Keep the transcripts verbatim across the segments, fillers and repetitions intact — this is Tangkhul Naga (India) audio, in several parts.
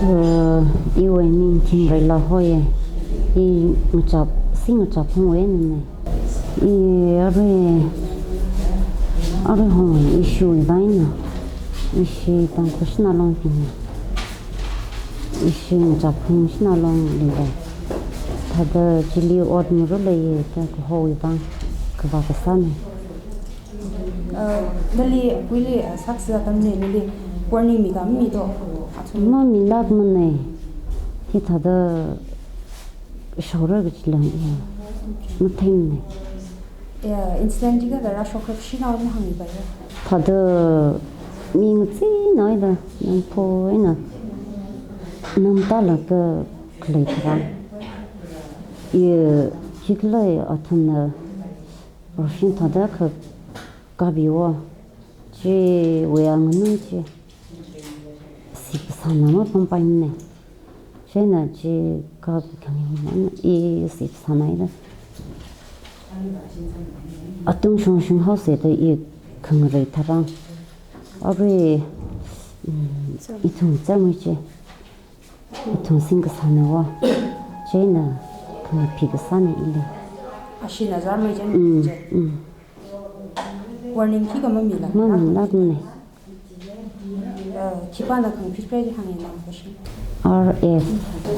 Uh, iwui ming Thingreila hoiya. I ngachap, Singh Ngachapphungwui einana. I arui, arui hongwui ishiwui vang eina. Ishi Tangkhul Shanalongbingna. Ishi Ngachapphung Shanalonglila. Thāda chili ot ngarā leiya, thāda kahowui vang kavā kasāna. Uh, nali, kuili, uh, sākasā atamli, nali warning mika mami to? Athum. Mamilākmana. Hithāda shaora kachila, ya. Matheimana. Ya, incident chi kathāda rāshokra, shinao mahāngmi paiya. Thāda mi ngachee eina, nangpho eina, namtālaga khalei tharan. Ya, hikhalei athumna Roshin thāda kha kapiwo, chiwui anganui chi. Sip kasāna mapampaimana. Chieina chi kapi khami mana i sip kasāna ida. Atung shongshong haosa da i khangarei tharan. Arui, mm, ithum chāmui chi. Ithum sing kasāna wa. Chieina khangaphi kasāna ili. Ashina zar mai jen Mm, jen. Mm. Warning khikha mamila. Mamilākmana. Uh, khipāna khangaphi phre ji hānga nang kashi. R F.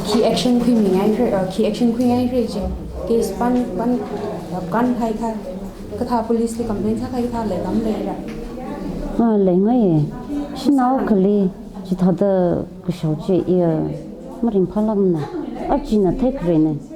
Khi action khuimingai phre, uh, khi action khuingai phre ji. Case pan, pan, uh, kan khai khai. Kathā police li complaint sākahai kathā leikam leira? Ah, leingai. Shanao akhali, chithāda kashao chi iya maringphālākmana. Achina theikhare ne.